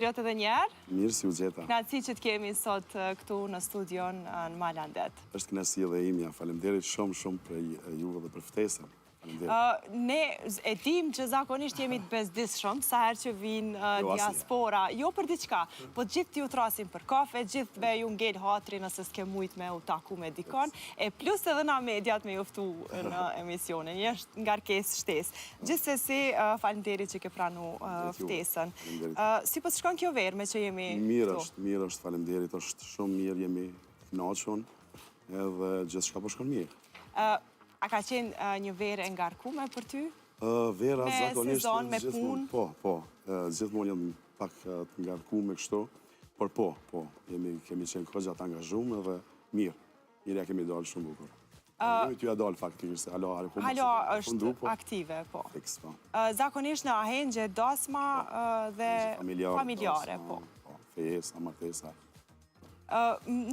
Kastriot edhe njëherë. Mirë se ju gjeta. Knaqësi që të kemi sot këtu në studion në Malandet. Është knaqësi edhe imja. Faleminderit shumë shumë për juve dhe për ftesën. Ne e dim që zakonisht jemi të bezdisshëm, sa herë që vijnë jo, diaspora, jo për diçka, po gjithë ju thrrasim për kafe, gjithëve ju ngel hatri nëse s'ke mujt me u taku me dikon, e plus edhe na mediat me ju ftu në emisionin, është ngarkesë shtesë. Gjithsesi, faleminderit që ke pranu ftesën. Si po të shkon kjo verë meqë jemi këtu? Mirë është, mirë është, faleminderit, është shumë mirë, jemi të kënaqun, edhe gjithçka po shkon mirë. A ka qenë një verë e ngarkume për ty? Vera, zakonisht... Me sezon, me punë? Po, po, gjithmonë jam pak të ngarkume kështu, por po, po, kemi qenë kogja të angazhum edhe mirë, mirë ja kemi dalë shumë bukur. Jemi tu ja dalë faktikisht, se hala akoma Hala është po. aktive, po. Fiks, po. Zakonisht në ahengje, dasma po, dhe familjare, po. Po, fejesa, martesa.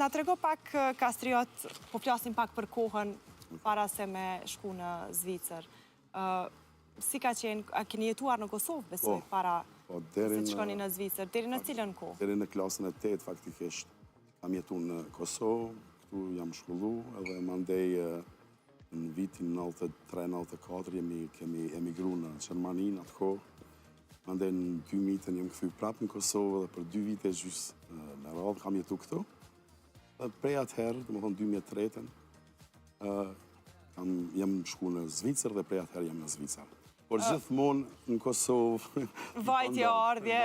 Na trego pak, Kastriot, po flasim pak për kohën para se me shku në Zvicër. Si ka qenë, a keni jetuar në Kosovë, besoj, po, para po, se të shkoni në Zvicër, deri në cilën kohë? Deri në klasën e 8, faktikisht. Kam jetu në Kosovë, këtu jam shkollu, edhe mandej në vitin 93-94 jemi kemi emigru në Gjermani në atë kohë. Mandej në 2000 jam kthy prapë në Kosovë dhe për dy vite e gjysë me radhë kam jetu këtu. Dhe prej atëherë, domethonë 2003-ën, kam, jam shku në Zvicër dhe prej atëherë jam në Zvicër. Por gjithmonë në Kosovë... Vajtje ardhje,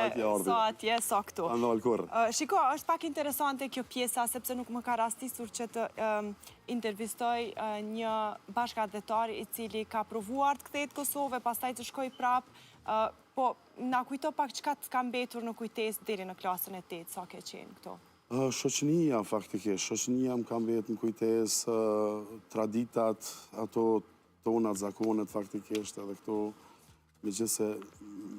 sa atje, sa këtu. Pa ndalë kurrë. Shiko, është pak interesante kjo pjesa, sepse nuk më ka rastisur që të intervistoj një bashkatdhetar i cili ka provuar të kthehet Kosovë, pastaj të shkojë prapë, po na kujto pak çka të ka mbetur në kujtesë deri në klasën e 8, sa ke qenë këtu? Shoqënia, faktikisht, shoqënia më ka mbetë në kujtesë, traditat, ato tonat, zakonet faktikisht edhe këto, megjithëse,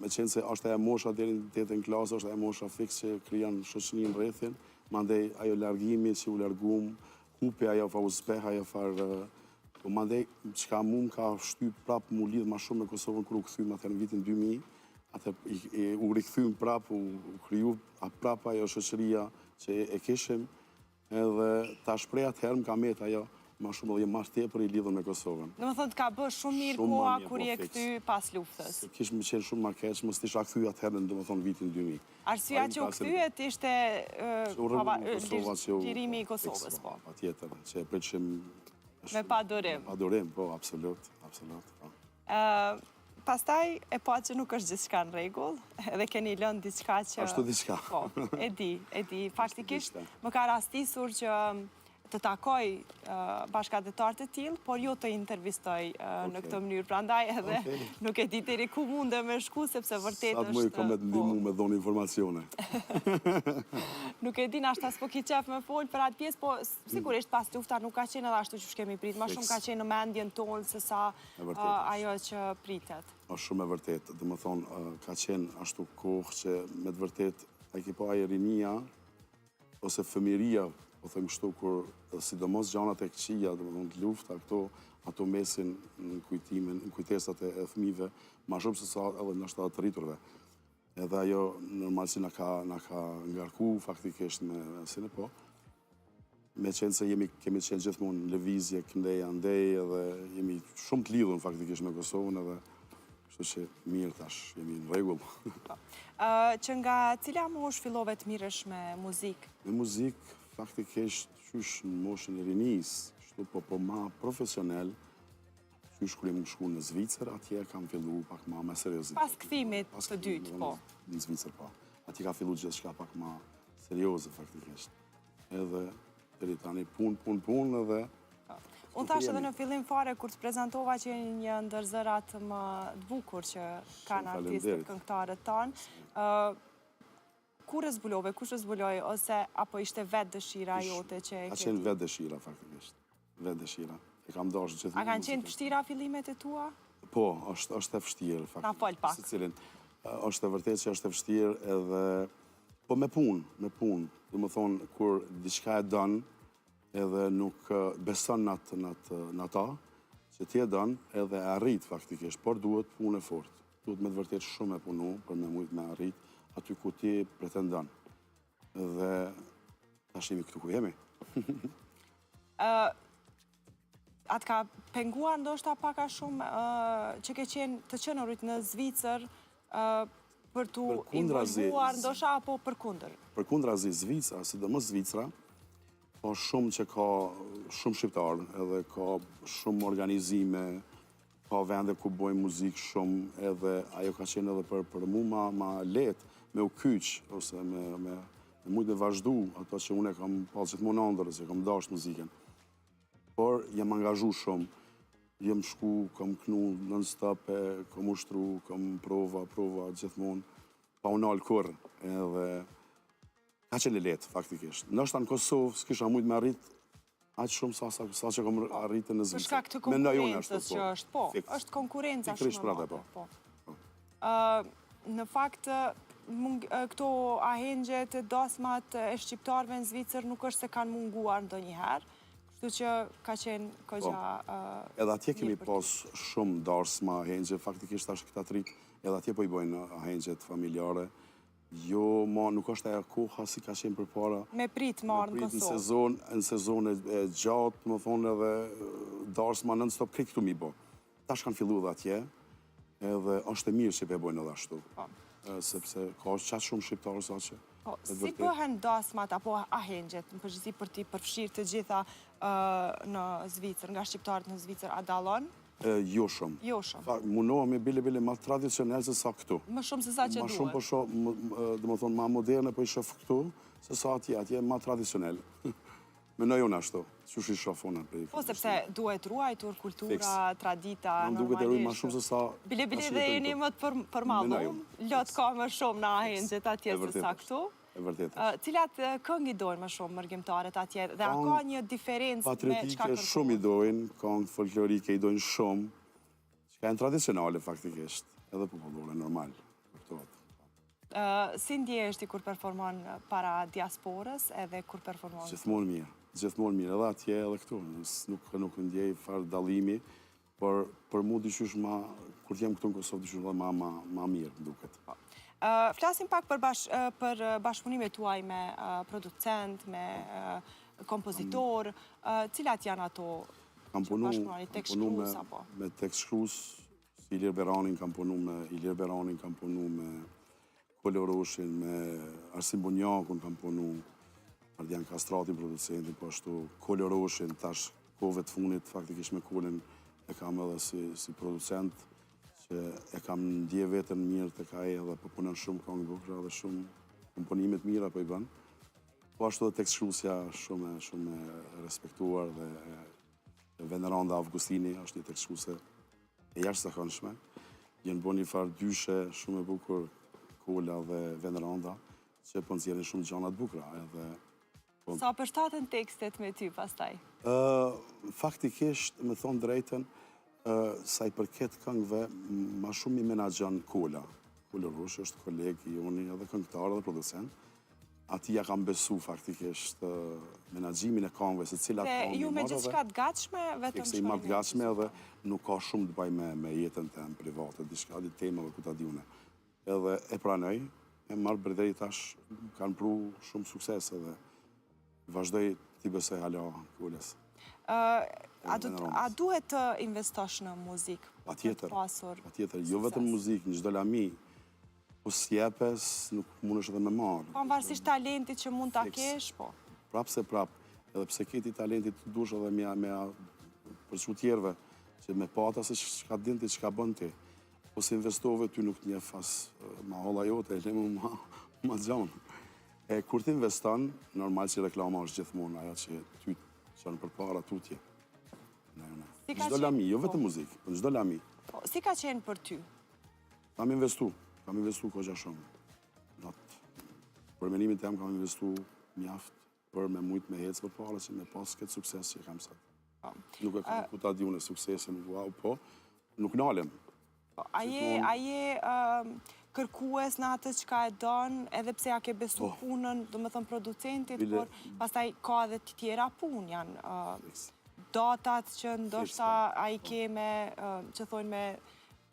meqenëse është ajo mosha deri në tetën klasë, është ajo mosha fiks që krijon shoqëninë rrethin, mandej ajo largimi që u largum, hupi ajo fa u zbeh ajo farë, po mandej çka mu më ka shty prapë mu lidh ma shumë me Kosovën kur u kthym atëherë në vitin 2000, atëherë u rikthym prapë, u kriju prapë ajo shoqëria që e kishim, Edhe tash prej atëherë më ka met ajo ma shumë edhe jam ma tepër i lidhur me Kosovën. Domethënë të ka bë shumë mirë koha kur je po, kthy pas luftës. Se kish me qenë shumë ma keq, mos t'isha kthy atëherë në domethënë vitin 2000. Arsyeja që u kthyet ishte lirimi i Kosovës, po. Patjetër, që e pritshim me padurim. Me padurim, po, absolut, absolut. Po. Pastaj e pa që nuk është gjithçka në rregull, edhe keni lënë diçka që... Ashtu diçka. Po, e di, e di. Faktikisht, më ka rastisur që të takoj bashkatdhetarë të tillë, por jo të intervistoj në këtë mënyrë. Prandaj edhe nuk e di deri ku mundem me shku, sepse vërtet është... Sa të muj kom me të ndihmu po. me dhonë informacione. Nuk e di, nashta s'po ki qef me folë për atë pjesë, po sigurisht pas lufta nuk ka qenë edhe ashtu qysh kemi prit, ma shumë ka qenë në mendjen tonë se sa ajo që pritet. Është shumë e vërtetë, domethonë, ka qenë ashtu kohë që me të vërtetë, a ki pa ajo rinia, ose fëmiria, po them kështu, kur sidomos gjanat e këqija, domethonë të lufta, këto, ato mesin në kujtimin, në kujtesat e fëmijëve, ma shumë se sa edhe ndoshta të rriturve. Edhe ajo normal si na ka, na ka ngarku faktikisht me si në po. Meqenëse jemi, kemi qenë gjithmonë në lëvizje, këndej, andej, edhe jemi shumë të lidhur faktikisht me Kosovën edhe kështu që mirë tash, jemi në rregull. Po. Që nga cila moshë fillove të merresh me muzikë? Me muzikë, faktikisht, qysh në moshën e rinisë, kështu po po ma profesional, Qysh kur jam shku në Zvicër, atje kam fillu pak ma me seriozitet. Pas kthimit të dytë, po. Në Zvicër, po. Atje ka fillu gjithçka pak ma serioze, faktikisht. Edhe, deri tani, punë, punë, punë, edhe... Po. Unë thashë edhe në fillim fare, kur të prezantova që je një ndër zërat më të bukur që kanë artistët, këngëtarët tanë, Kur e zbulove, kush e zbuloi, ose apo ishte vetë dëshira jote që e ke? Ka qenë vetë dëshira, faktikisht. Vetë dëshira. E kam dashtë gjithmonë. A kanë qenë të vështira fillimet e tua? Po, është, është e vështirë, faktikisht. Na fol pak. Secilin. Është e vërtetë që është e vështirë edhe... Po me punë, me punë. Domethonë, kur diçka e don, edhe nuk beson në atë, në atë, në ata, që ti e don, edhe e arrit faktikisht, por duhet punë e fortë. Duhet me të vërtetë shumë me punu për me mujtë me arrit aty ku ti pretendon. Dhe tash jemi këtu ku jemi. A të ka penguar ndoshta pak a shumë që ke qenë të qenurit në Zvicër për t'u involvuar ndoshta apo përkundër? Përkundrazi, Zvicra, sidomos Zvicra, ka shumë që ka shumë shqiptarë edhe ka shumë organizime, ka vende ku bojnë muzikë shumë edhe ajo ka qenë edhe për, për mu ma, ma lehtë me u kyç ose me, me, me mujtë me vazhdu ato që unë e kam pas gjithmonë ëndërr, se kam dashtë muzikën. Por jam angazhu shumë, jam shku, kam knu non-stop, e, kam ushtru, kam prova, prova gjithmonë, pa u nalë kurrë, edhe ka qenë e lehtë, faktikisht. Ndoshta në Kosovë s'kisha mujtë me arrit aq shumë sa, sa, sa që kam arritë në Për Zvicër. shkak të Mendoj unë ashtu, konkurrencës po. që është, po, Fiks. është konkurrenca Pikërisht shumë e për atë, madhe, po. po. Në fakt, këto ahengjet, dasmat e shqiptarëve në Zvicër nuk është se kanë munguar ndonjëherë, kështu që ka qenë Po. goxha Edhe atje kemi mirë për ty. pas shumë darsma, ahengje, faktikisht tash këta të rit, edhe atje po i bojnë ahengjet familjare. Jo, ma nuk është ajo koha si ka qenë përpara. Me prit me ardhë në prit në Kosovë. sezon, në sezon e, e gjatë, më thonë edhe darsma non-stop krejt këtu mi bo. Tash kanë fillu edhe atje, edhe është e mirë që po e bojnë edhe ashtu. Po. Sepse ka qaq shumë shqiptarë sa që Po, e si vërtet. bëhen dasmat apo ahengjet, në përgjithësi për t'i përfshirë të gjitha në Zvicër, nga shqiptarët në Zvicër, a dallon? Jo shumë. Jo shumë. Fa, mundohemi bile bile ma tradicional se sa këtu. Më shumë se sa që Ma shumë po duhet. shoh, dhe më thonë, ma moderne po i shoh këtu, se sa atje, atje ma tradicional. Mendoj unë ashtu, qysh i shoh unë prej. Po, sepse duhet ruajtur kultura, Fiks. tradita, Më duket e ruaj ma normalisht. shumë se sa... Bile bile tash dhe jetoj jeni këtu. më të për, përmallum, Mendoj unë. lot ka më shumë në ahengjet atje E se vërtet sa është. këtu. E vërtet është. Cilat këngë i dojnë më shumë mërgimtarët atje dhe a ka një diferencë me çka Patriotike kërkohet? shumë i dojnë, këngë folklorike i dojnë shumë, që janë tradicionale faktikisht, edhe popullore, normal, kuptohet. Si ndjehesh ti kur performon para diasporës edhe kur performon? Gjithmonë mirë, gjithmonë mirë, edhe atje edhe këtu, nuk, nuk ndjej farë dallimi, por për mu diqysh ma, kur t'jem këtu në Kosovë, diqysh edhe ma, ma, ma mirë, më duket. Po. Flasim pak për, bash, për bashkëpunimet tuaj me producent, me kompozitor, cilat janë ato Kam që punu, bashkëpunoni, kam tek punu me, shkrues apo? me tekst shkrues, si Ilir Beranin, kam punu me Ilir Beranin, kam punu me Kolë Oroshin, me Arsim Bunjakun, kam punu Ardian Kastratin, producentin, po ashtu Kolë Oroshin, tash kohëve të fundit, faktikisht me Kolën e kam edhe si, si producent, që e kam ndje veten mirë tek ai edhe po punon shumë këngë bukura dhe shumë komponime të mira po i bën. Po ashtu edhe tekst shkruesja shumë e- shumë e respektuar dhe e Veneranda Avgustini është një tekst shkruese e jashtëzakonshme. Janë bërë një farë dyshe shumë e bukur Kola dhe Veneranda, që po nxjerrin shumë gjëra të bukura edhe Po. Sa përshtaten tekstet me ty pastaj? Ë, faktikisht, me thonë drejtën, ë, sa i përket këngëve, ma shumë i menaxhon Kola. Kola Roshi është koleg i joni edhe këngëtar edhe producent. Ati ja kam besu faktikisht ë, menaxhimin e këngëve, se cilat Dhe këngë ju i me marr edhe- gjithçka të gatshme, vetëm Fikse i marrë të shkoni me gatshme edhe nuk ka shumë të bëj me, me jetën tem private, diçka di temave ku ta di unë. Edhe e pranoj, e marr për deri tash kanë pru shumë sukses edhe vazhdoj t'i besoj hala Kolës. Ë, a, do, Edhe në a duhet të investosh në muzikë? Pa për tjetër, të pasur pa tjetër, jo vetëm sukses? muzikë, në çdo lami, po s'jepes, nuk mundesh edhe me marrë. Pavarësisht talentit që mund ta Fiks. kesh, po. Prap se prap, edhe pse ke ti talentit të dush edhe me me përçu tjerëve, që me pata se çka din ti, çka bën ti. Po si investove, ty nuk të njeh as e, mahalla jote, e lëmë ma, ma gjanë. E kur ti investon, normal që reklama është gjithmonë ajo që ty të çon përpara tutje. Ne, ne. Si ka Çdo qenë- lami, jo po. vetëm muzikë, po në çdo lami. Po, si ka qenë për ty? Kam investu, kam investu koqa shumë. Not, për menimin tem kam investu mjaft për me mujt me hecë përpara që me pas këtë sukses që kam sot. Po. Nuk e kam ku ta di unë suksesin, wow, po, nuk nalem. Po, A je, a je ëm, kërkues në atë çka e don, edhe pse ja ke besu Po. punën, do me thënë producentit, Bile- por pastaj ka edhe të tjera punë, janë ë, Fiks. datat që ndoshta po. ai ke me, ë, që thonë me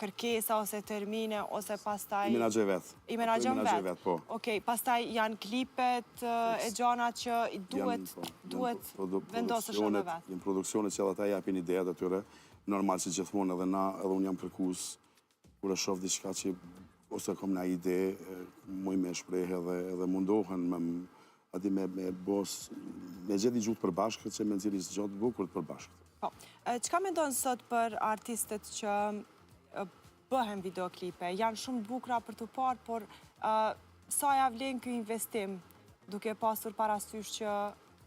kërkesa ose termine ose pastaj I menaxhoj vet. I menaxhon vet. vet, po. Okej, pastaj janë klipet e gjana që i duhet po, duhet vendosësh edhe vet. Janë produksione që edhe ata japin ideat e tyre. Normal që gjithmonë edhe na, edhe unë jam kërkues kur e shoh diçka që ose kam na ide, muj me shpreh edhe edhe mundohen me aty me me bos me gjetë një gjuhë të përbashkët që me nxjerrë një gjë të bukur të përbashkët. Po. Çka mendon sot për artistët që bëhen videoklipe? Janë shumë të bukura për t'u parë, por sa ja vlen ky investim duke pasur parasysh që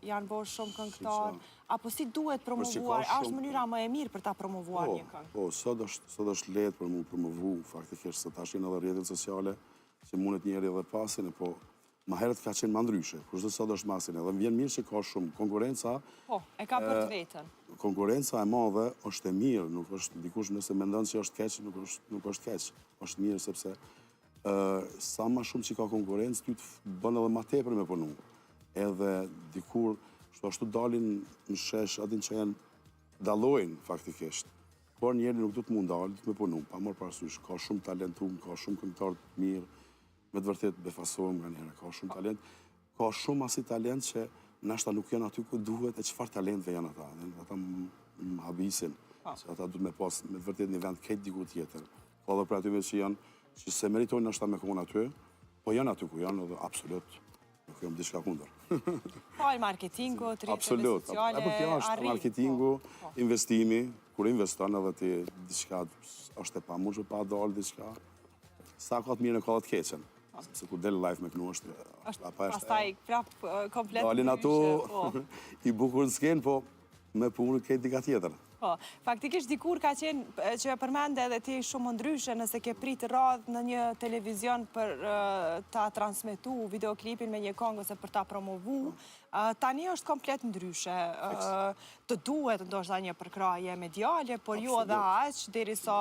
janë bërë shumë këngëtarë, apo si duhet promovuar, a është mënyra më e mirë për ta promovuar po, një këngë? Po, sot është, sot është lehtë për mu promovu, faktikisht, se tash janë edhe rrjetet sociale, që mundet njeri edhe pasin, po Ma herët ka qenë ma ndryshe, kurse sot është ma sin, edhe më vjen mirë që ka shumë konkurrenca. Po, e ka për të vetën. Konkurrenca e madhe është e mirë, nuk është dikush nëse mendon që është keq, nuk është nuk është keq. Është mirë sepse ë sa ma shumë që ka konkurrencë, ty të bën edhe ma tepër me punu. Edhe dikur, kështu ashtu dalin në shesh, a din që janë dallojnë faktikisht. Por njeri nuk duhet m'u ndalë, duhet me punu, pa marrë parasysh, ka shumë talentum, ka shumë këngëtarë të mirë, Me të vërtetë befasohem nganjëherë, ka shumë talent. Ka shumë asi talent që nashta nuk janë aty ku duhet e çfarë talentve janë ata. Ata më habisin, po. se ata duhet me pas me të vërtetë një vend krejt diku tjetër. Ka dhe prej atyve që janë, që s'e meritojnë nashta me konë aty, po janë aty ku janë edhe absolut nuk jam diçka kundër. Falë marketingut, rrjeteve sociale, Absolut, kjo është marketingu, po, po. investimi, kur investon edhe ti diçka është e pamundshme pa dalë diçka, Sa ka të mirën e ka dhe të keqen. Sepse kur del live me kënu është... është pastaj prap komplet Dalin ato po. i bukur në skenë, po me punë krejt diçka tjetër. Po, faktikisht dikur ka qenë që e përmende edhe ti shumë ndryshe nëse ke prit radhë në një televizion për ta transmetu videoklipin me një kongë ose për ta promovu, Tani është komplet ndryshe. Të duhet ndoshta një përkrahje mediale, por jo edhe aq derisa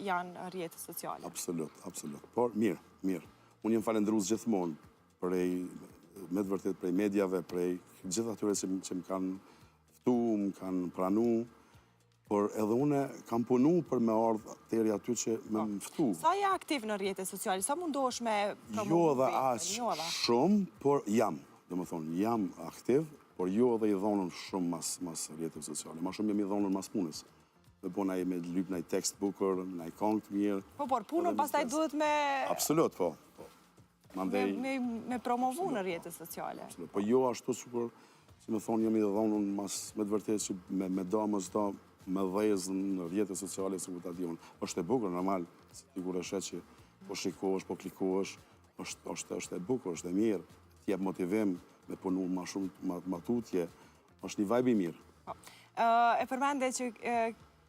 janë rrjetet sociale. Absolut, absolut. Por mirë, mirë. Unë jam falendrues gjithmonë prej me të vërtetë prej mediave, prej gjithë atyre që, që më kanë ftu, më kanë pranu, Por edhe une kam punu për me ardhë deri aty që me po. më ftu. Sa je aktiv në rrjetet sociale? Sa mundohesh me promovu Jo edhe aq jo shumë, por jam. Domethonë, jam aktiv, por jo edhe i dhonun shumë mas, mas rrjeteve sociale. Ma shumë jam i dhonun mas punës. Me bo naj, me lyp naj tekst bukur, naj kongë të mirë. Po, por punën pastaj duhet me... Absolut, po. po. Mandej... Me, me promovu në rrjetet sociale. Absolut. Po jo ashtu sikur, si me thonë, jam i dhonun mas, me të vërtetë që me, me do, mos do, me dhezë në rrjetet sociale, sikur ta di unë. është e bukur, normal, se ti kur e sheh që po shikohesh, po klikohesh, është, është, është e bukur, është e mirë, të jep motivim me punu ma shumë, ma, ma tutje, është një vibe i mirë. Po. E përmende që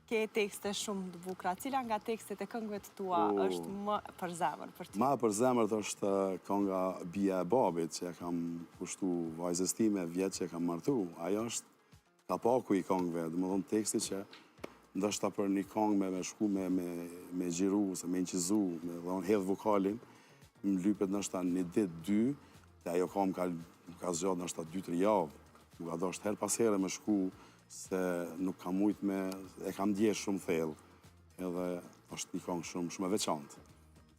Ke tekste shumë të bukura. Cila nga tekstet e këngëve të tua është më për zemër për ty? Ma për zemër është kënga Bija e Babit që ja kam kushtu vajzës time vjet që e kam martu. Ajo është kapaku i këngëve, domethonë teksti që ndoshta për një këngë me me shku me me me xhiru ose me inçizu, me dhon hedh vokalin, më lypet ndoshta një ditë dy, dhe ajo këngë më ka më ka zgjat ndoshta 2-3 javë. M'u ka dasht herë pas here me shku se nuk kam mujt me, e kam ndje shumë thellë, edhe është një kongë shumë, shumë e veçantë,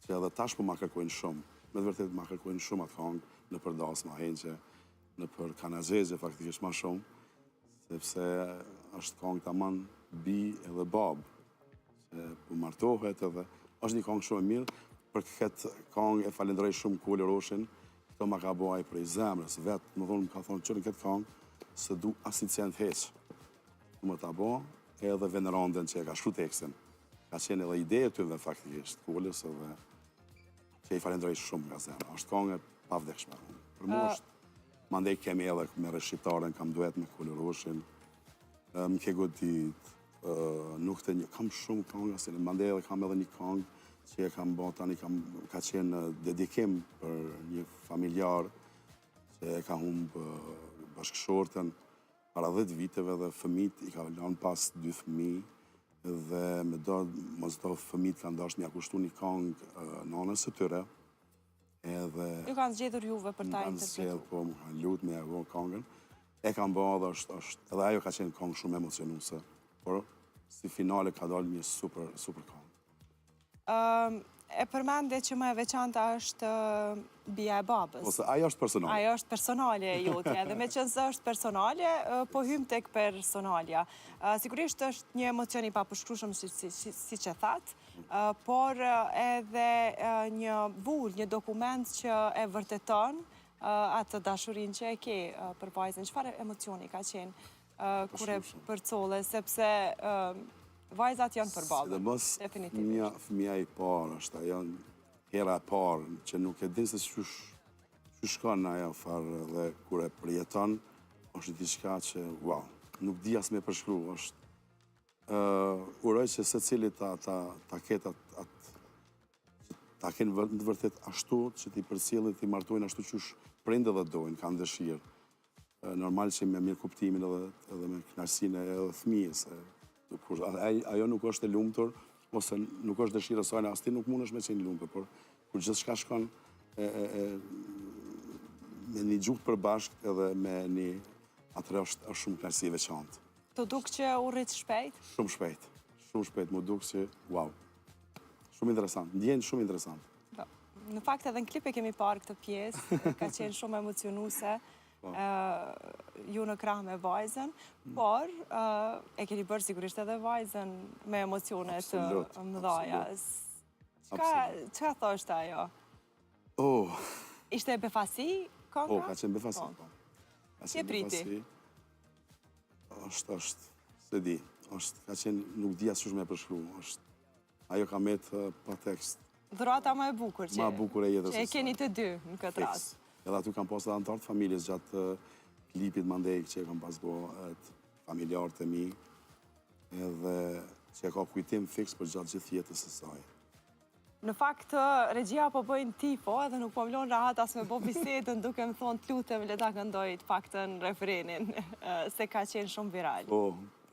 që edhe tash po ma kërkojnë shumë, me të vërtetë ma kërkojnë shumë atë kongë, nëpër dasma, ahengje, nëpër kanaxhegje faktikisht ma shumë, sepse është kongë taman bi edhe babë, se po martohet edhe është një kongë shumë e mirë, për këtë kongë e falenderoj shumë Kolë Roshin, këtë ma ka bo ai prej zemrës, vetë, domethonë, më ka thonë që në këtë kongë, s'e du asnjë cent hiç, du me ta bo, edhe Venerandën që e ka shkru tekstin, ka qenë edhe ide e tyve faktikisht, Kolës edhe që i falenderoj shumë nga zemra, është kongë e pavdekshme, për mu është, mandej kemi edhe me Shqiptaren, kam duet me Kolë Roshin, Më ke godit, nuk të një, kam shumë kangë, se mandej edhe kam edhe një kangë që e kam bo tani, kam, ka qenë dedikim për një familjar që e ka humbë bashkëshorten para 10 viteve dhe fëmijt i ka lanë pas dy fëmijë dhe me do, mos do fëmijt kanë dashtë me ia kushtu një kangë nanës së tyre edhe... Ju kanë zgjedhur juve për ta interpretu? Më kanë zgjedhur, po, më kanë lutë me ia bo kangën. E kam bo edhe është, është, edhe ajo ka qenë kangë shumë emocionuse, por si finale ka dalë një super, super kangë. E përmende që më e veçanta është bija e babës. Ose ajo është personale. Ajo është personale e jotja, edhe meqenëse është personale, po hymë tek personalja. Sigurisht është një emocion i papërshkrueshëm, siç e thatë, por edhe një vulë, një dokument që e vërteton atë dashurinë që e ke për vajzën. Çfarë emocioni ka qenë kur e përcolle, sepse vajzat janë për babën, definitivist. Sidomos fëmija i parë është ajo hera e parë që nuk e din se qysh shkon ajo farë dhe kur e përjeton, është diçka që, wow, nuk di as me përshkru, është uroj që secili ta, ta, ta ketë atë, at, ta kenë në të vërtet ashtu që t'i përcjellin, t'i martojnë ashtu qysh prindët dhe dojnë, kanë dëshirë. Normal që me mirëkuptimin edhe, edhe me kënaqësinë edhe fëmijës, se kur ajo nuk është e lumtur, ose nuk është dëshira e saj, as ti nuk mundesh me qenë i lumtur, por kur gjithçka shkon e, e, e, me një gjuhë të përbashkët edhe me një atëherë është, është shumë kënaqësi e veçantë. T'u duk që u rrit shpejt? Shumë shpejt. Shumë shpejt, m'u duk si, wow. Shumë interesant, ndjenjë shumë interesant. Po. Në fakt edhe në klip e kemi parë këtë pjesë, ka qenë shumë emocionuese. Po. Ju në krah me vajzën, mm. por e keni bërë sigurisht edhe vajzën me emocione të mëdhaja. Çka, çka thoshte ajo? Oh. Ishte befasi, kënga? Po, ka qenë befasi, po. po. Ka qenë befasi. është, është, s'e di, është, ka qenë, nuk di as qysh me përshkru, është, Ajo ka metë pa tekst. Dhurata më e bukur që, ma e bukur e jetës që e keni të dy në këtë rast. Edhe aty kam pas edhe anëtarë të familjes gjatë klipit mandej që e kam pas bo familjarët e mi, edhe që e ka kujtim fiks për gjatë gjithë jetës së saj. Në fakt, regjia po bëjnë tifo edhe nuk po më lonë rahat as me bo bisedën duke më thonë të lutem le ta këndoj të paktën refrenin, se ka qenë shumë viral. Po,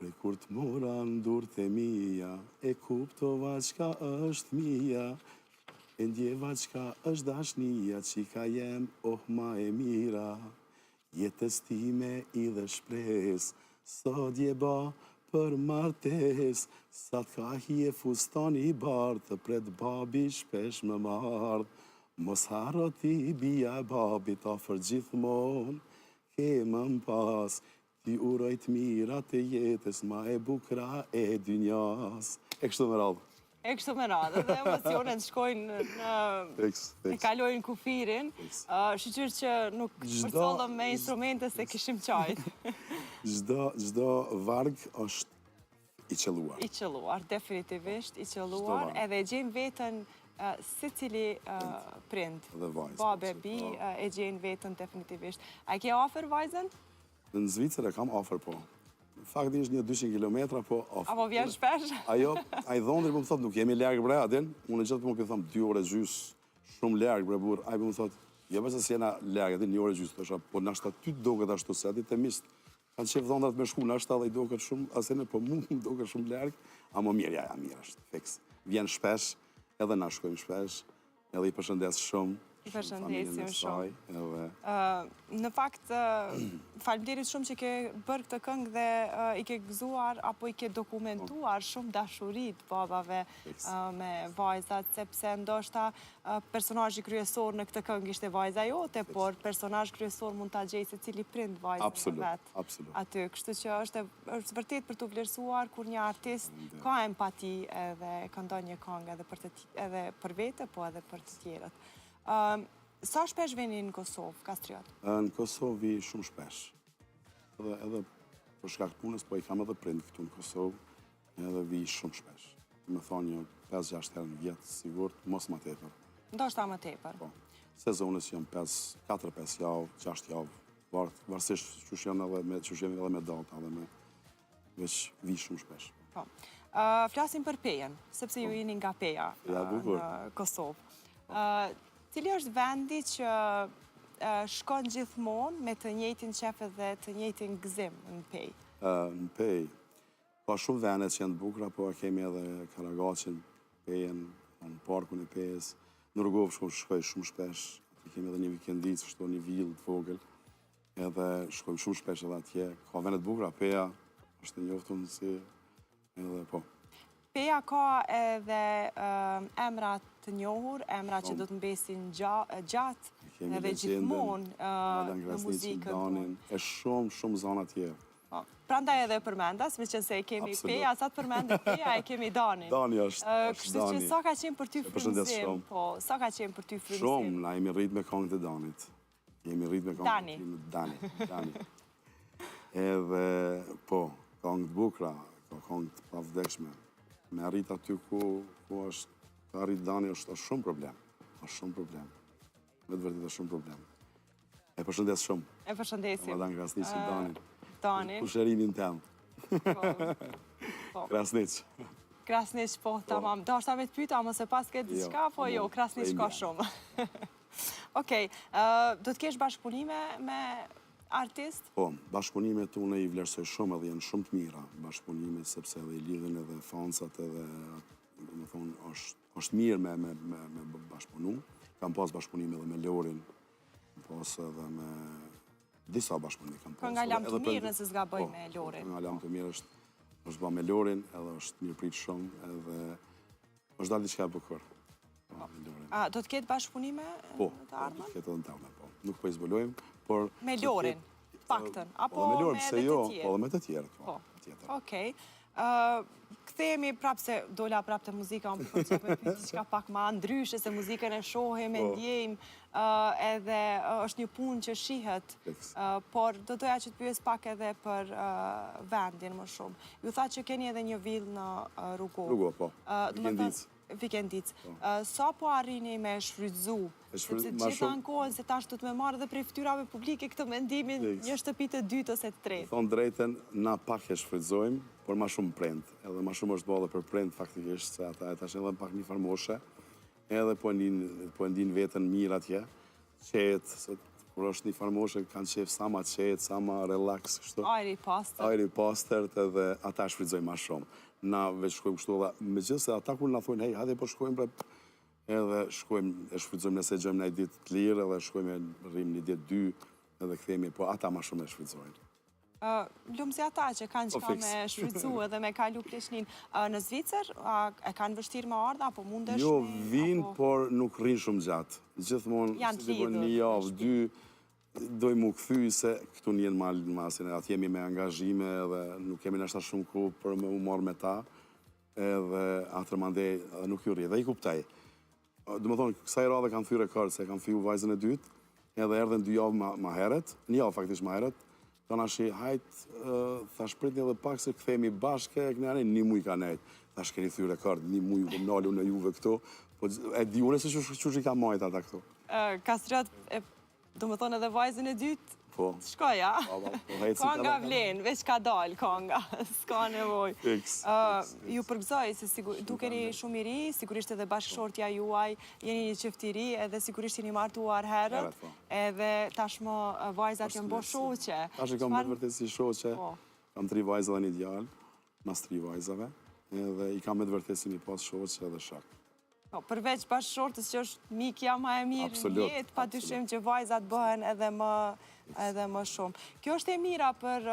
Prej kur të mora në durt e mia, e kuptova çka është mia, e ndjeva çka është dashnia, çika jem, oh ma e mira. Jetës time i dhe shpresë, sot je ba për martesë, sa të ka hije fustani i bardhë, të pret babi shpesh me marrë. Mos harro ti bija e babit afër gjithmonë, ke me m'pas, T'i uroj të mirat e jetës ma e bukra e dynjas. E kështu me radhë. E kështu me radhë, dhe emocionet shkojnë në... Fiks, fiks. E kalojnë kufirin. Shyqyr që nuk përcollëm me instrumente se kishim qajt. Çdo, çdo varg është i qëlluar. I qëlluar, definitivisht i qëlluar. Edhe e gjejmë veten secili prind. Dhe vajzë. Babë e bijë, po. e gjejnë veten definitivisht. A e ke afër vajzën? Në Zvicër e kam afër, po. Në fakt është një 200 km, po afër. A po vjen shpesh? Ajo, ai dhondri po më thotë, nuk jemi larg bre, a din? Unë gjithë po më them 2 orë e gjys, shumë larg bre burr. Ai po më thotë, jo pse s'jena larg, a din një orë e gjys, thosha, po nashta ty të doket ashtu se aty te miqt kanë qejf dhondrat me shku, nashta edhe i doket shumë, asene, po mu më doket shumë larg, ama mirë, ja, ja, mirë është, fiks. Vjen shpesh, edhe na shkojmë shpesh. Edhe i përshëndes shumë. I përshëndesim shumë. Edhe... Në fakt, faleminderit shumë që ke bërë këtë këngë dhe i ke gëzuar apo i ke dokumentuar shumë dashuritë e babave me vajzat, sepse ndoshta personazhi kryesor në këtë këngë ishte vajza jote, por personazh kryesor mund ta gjejë secili prind vajzën e vet. Absolut. Aty, kështu që është është vërtet për t'u vlerësuar kur një artist ka empati edhe këndon një këngë edhe për të edhe për vete, po edhe për të tjerët. Sa shpesh vini në Kosovë, Kastriot? Në Kosovë vi shumë shpesh. Edhe, edhe për shkak të punës, po i kam edhe prind këtu në Kosovë, edhe vi shumë shpesh. Me thonë një 5-6 herë në vjet, sigurt, mos ma tepër. Ndoshta më tepër. Po. Sezonës janë 4-5 javë, 6 javë, varësisht qysh janë edhe me, qysh jemi edhe me data, edhe me veç vi shumë shpesh. Po. Flasim për Pejën, sepse ju po. jeni nga Peja në Kosovë. Po. Cili është vendi që shkon gjithmonë me të njëjtin qef edhe të njëjtin gëzim në Pejë? Në Pejë, ka shumë vende që janë të bukura, po e kemi edhe Karagaqin, Pejën, në parkun e Pejës. Në Rugovë shkoj, shkoj shumë shpesh, aty kemi edhe një vikendicë, kështu një vilë të vogël. Edhe shkojmë shumë shpesh edhe atje. Ka vende të bukura, Peja është e njoftun si edhe po. Peja ka edhe emra të njohur, emra që do të mbesin gjatë edhe gjithmonë në muzikën tonë. E shumë, shumë zana tjerë. Po, prandaj edhe e përmenda, meqenëse e kemi Peja, sa të përmendet Peja, e kemi Danin. Dani është, është Dani. Kështu që sa ka qenë për ty frymëzim, po, sa ka qenë për ty frymëzim? Shumë, na jemi rritë me kongët e Danit. Jemi rritë me kongët e Dani. Dani, Edhe, po, kongë të bukra, po, kongë të pavdekshme. Me arrit aty ku, ku është, të arrit Dani është, është shumë problem. është shumë problem. Me të vërtetë është shumë problem. E përshëndes shumë. E përshëndesim. Ramadan Krasniqi, Danin. Danin. Kushërinin tem. Po. po. Krasniq. Krasniq, po, po. tamam. Dashta me të pyta, mos e paske jo, diçka, po jo, Krasniq ka shumë. Okej, do të kesh bashkëpunime me artist? Po, bashkëpunimet unë i vlerësoj shumë edhe janë shumë të mira bashkëpunimet, sepse edhe i lidhin edhe fansat edhe, domethonë, është, është mirë me, me, me, me bashkëpunu. Kam pas bashkëpunime edhe me Lorin, kam pas edhe me disa bashkëpunime kam pas. Kënga Lamtumirë nëse s'gaboj po, me Lorin. Kënga Lamtumirë është, është ba me Lorin, edhe është mirëprit shumë, edhe është dalë diçka e bukur. Po. A, do të ketë bashkëpunime po, në të ardhmen? Po, do të ketë edhe në të ardhmen, po. Nuk po i zbulojmë, por... Me Lorin, paktën, apo po, me edhe të jo, tjerë? Po, edhe me të tjerë, po. po. Okej. Kthehemi prapë se dola prapë te muzika, unë po pëlqej me pyet diçka pak ma ndryshe se muzikën e shohim, e po. ndjejmë, edhe është një punë që shihet, por do doja që të pyes pak edhe për vendin më shumë. Ju thatë që keni edhe një vilë në Rugovë. Rugovë, po. Vikendicë. Vikendicë. Po. Sa po arrini me shfrytëzu? Sepse të gjitha ankohen se tash duhet me marrë dhe prej fytyrave publike këtë mendimin një shtëpi të dytë ose të tretë. Thonë drejtën, na pak e shfrytëzojmë, por ma shumë prindt. Edhe ma shumë është bo edhe për prindt faktikisht, se ata e tash edhe pak një farë moshe, edhe po e ndin, po e ndin veten mirë atje, qetë, se kur është një farë moshe, kanë qef sa ma qetë, sa ma relax, kështu. Ajri i pastërt. Ajri i pastërt edhe ata e shfrytëzojnë ma shumë. Na veç shkojmë kështu edhe, megjithëse ata kur na thonë, hej, hajde po shkojmë bre, edhe shkojmë, e shfrytëzojmë nëse gjejmë naj ditë të lirë, edhe shkojmë e rrimë një ditë dy, edhe kthehemi, po ata ma shumë e shfrytëzojnë. Lum si ata që kanë po, çka me shfrytëzu edhe me kalu pleqnin. Në Zvicër, e kanë vështirë me ardhë, apo mundesh Jo, vinë, por nuk rrinë shumë gjatë. Gjithmonë, si të bëjnë një javë, dy, dojnë m'u kthy se këtu një në malë në masin, atë jemi me angazhime edhe nuk kemi nashta shumë kohë për me u marrë me ta, edhe atëherë mandej edhe nuk ju rri, dhe i kuptoj. Domethonë, kësaj radhe kam thy rekord, se kam fiju vajzën e dytë, edhe erdhen dy javë ma, ma herët, një javë faktikisht ma herët, thanë ashi, hajt, thash pritni edhe pak se kthehemi bashkë, e këne një muj ka nejt. Thash keni thy rekord, një muj u kom nalu në juve këtu, po e di unë se qysh i kam majt ata këtu. Kastriot, Domethonë edhe vajzën e dytë, po. shkoj, a? Po, po, po, Konga vlen, veç ka dalë konga, s'ka nevojë. Ju përgëzoj, se dukeni shumë i ri, sigurisht edhe bashkëshortja juaj, jeni një çift i ri, edhe sigurisht jeni martuar herët, po. edhe tashmë vajzat janë bo shoqe. Tash i kam me vërtet si shoqe, po. kam tri vajza dhe një djalë, mas tri vajzave, edhe i kam me të vërtet si m'i pas shoqe edhe shok. Po, përveç bashkëshortes që është mikja ma e mirë në jetë, pa dyshim që vajzat bëhen edhe më, edhe më shumë. Kjo është e mira për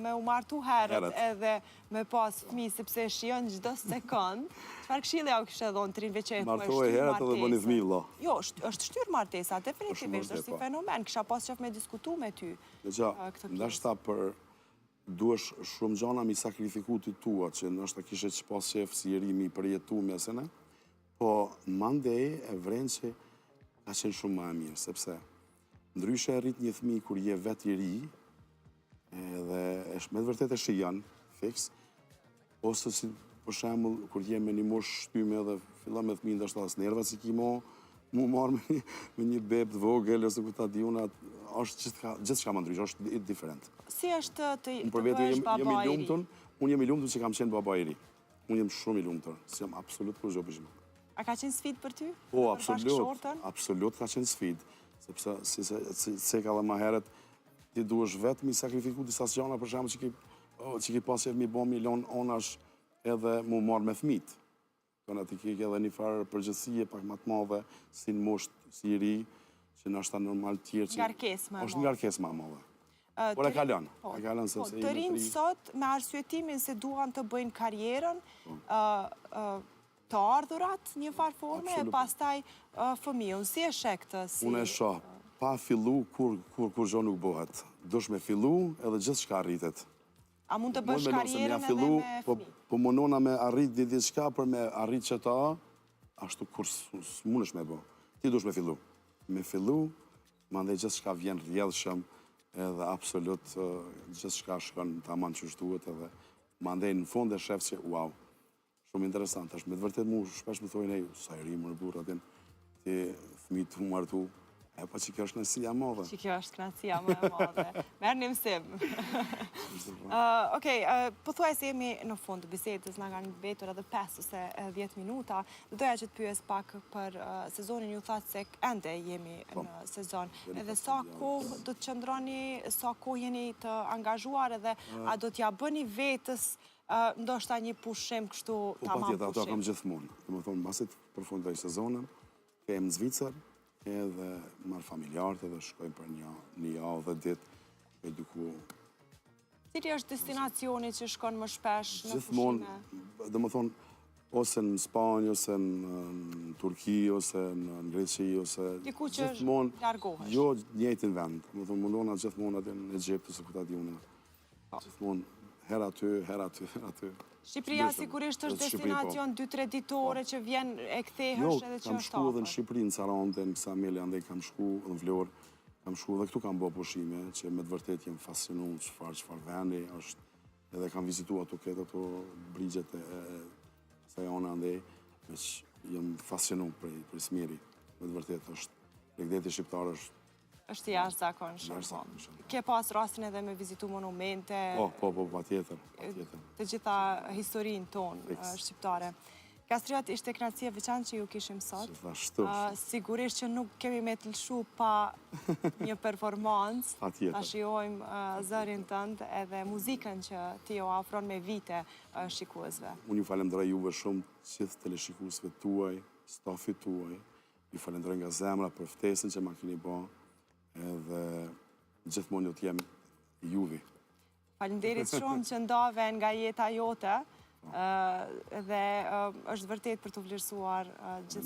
me u martu herët edhe me pas fëmi, sepse shijon çdo sekond. Çfarë këshille jau kishe dhonë të rinjve që po e shtyn martesën? herët edhe bëni fëmi, vlla. Jo, është shtyrë martesa, definitivisht, është si po. fenomen. Kisha pas qef me diskutu me ty. Dëgjo, ndoshta për duhesh shumë gjana mi sakrifiku ti tua, që ndoshta kishe që pas qef si i ri mi përjetu me sene, po mandej e vren që ka qenë shumë ma e mirë, sepse ndryshe e rrit një fëmi kur je vetë i ri, edhe me të vërtetë e shijon, fiks, Ose si për shembull kur je me një moshë shtyme dhe fillon me fëmijë ndoshta as nervat s'i ki mo mu marrë me një, me një beb të vogël ose ku ta di unë është gjithçka gjithçka më ndryshe, është different. Si është të të bëhesh baba i ri? Jam i unë jam i lumtur që kam qenë baba i ri. Unë jam shumë i lumtur, s'jam absolut kurrgjë pishman. A ka qenë sfidë për ty? Po, absolut. Absolut ka qenë sfidë, sepse si se si ceka edhe ma herët ti duhesh vetë mi sakrifiku disa gjana për shembull që ki që ki pas qef mi bo mi lon onash edhe mu marrë me fmit. Tona ti ke edhe një farë përgjegjësie pak ma të madhe, si në moshë, si i ri, që nashta normal tjerë që... Ngarkesë ma e madhe. është ngarkesë ma e madhe. Por e kalon, po, e kalon po, sepse të rinjtë sot me arsyetimin se duan të bëjnë karrierën, po. të ardhurat një farë forme, e pastaj fëmijën. Si e sheh këtë? Si... Unë e shoh, pa fillu, kur, kur, kurgjo nuk bëhet. Dush me fillu edhe gjithçka arritet. A mund të bësh karrierën edhe me po, fëmijë? Po munona me arrit një diçka për me arrit qëta, ashtu kur s'munësh me bo. Ti dush me fillu. Me fillu, Mandej gjithçka vjen rrjedhshëm edhe absolut gjithçka shkon tamam qysh duhet edhe mandej në fund e shef që wow. Shumë interesant është. Me të vërtetë mu shpesh më thojnë ej, sa i ri more burrë atin, ti fëmijë tu martu. E po që kjo është kënaqësia e madhe. Që kjo është kënaqësia më e madhe. Merr një mësim. Okej, pothuajse jemi në fund të bisedës, na kanë mbetur edhe 5 ose 10 minuta. Do doja që të pyes pak për sezonin, ju thatë se ende jemi po. në sezon. Edhe sa kohë do të qëndroni, sa kohë jeni të angazhuar edhe a do t'ja bëni vetës ndoshta një pushim kështu po, tamam pushim? Po patjetër, ato kam gjithmonë. Domethënë, masi të përfundoj sezonin, kthehem në Zvicër, edhe marr familjarët edhe shkojmë për një, një javë dhe ditë, e diku Cili është destinacioni që shkon më shpesh në pushime? Gjithmonë, domethënë, ose në Spanjë, ose në Turqi, ose në Greqi, ose... Diku që largohesh? Jo, njëjtin vend. Domethënë, mundona gjithmonë atë në Egjipt, ose ku ta di unë. Po. Gjithmonë, herë aty, herë aty, herë aty. Shqipëria sigurisht është po. destinacion 2-3 ditore po. që vjen e kthehesh jo, edhe që është kam shku edhe në Shqipëri, në Sarandë, në Ksamil, andej kam shku në Vlorë. Kam shku dhe këtu kam bo pushime, që me të vërtet jem fascinu çfarë çfarë vendi është, edhe kam vizitu ato këtë ato brigjet e, e asaj ane andej, veç jem fascinu prej, prej së miri, me të vërtet është, bregdeti shqiptar është është i jashtëzakonshëm. Po. Ke pas rastin edhe me vizitu monumente. Po, po, po, patjetër, patjetër. Të gjitha historinë tonë shqiptare. Kastriot, ishte kënaqësi e veçantë që ju kishim sot. Gjithashtu. Sigurisht që nuk kemi me të lëshu pa një performancë. Patjetër. Ta shijojmë zërin tënd edhe muzikën që ti ua ofron me vite shikuesve. Unë ju falenderoj juve shumë, gjithë teleshikuesve tuaj, stafit tuaj. Ju falenderoj nga zemra për ftesën që ma keni ba edhe gjithmonë do të jem juvi. Faleminderit shumë që ndave nga jeta jote dhe është vërtet për t'u vlerësuar gjithë.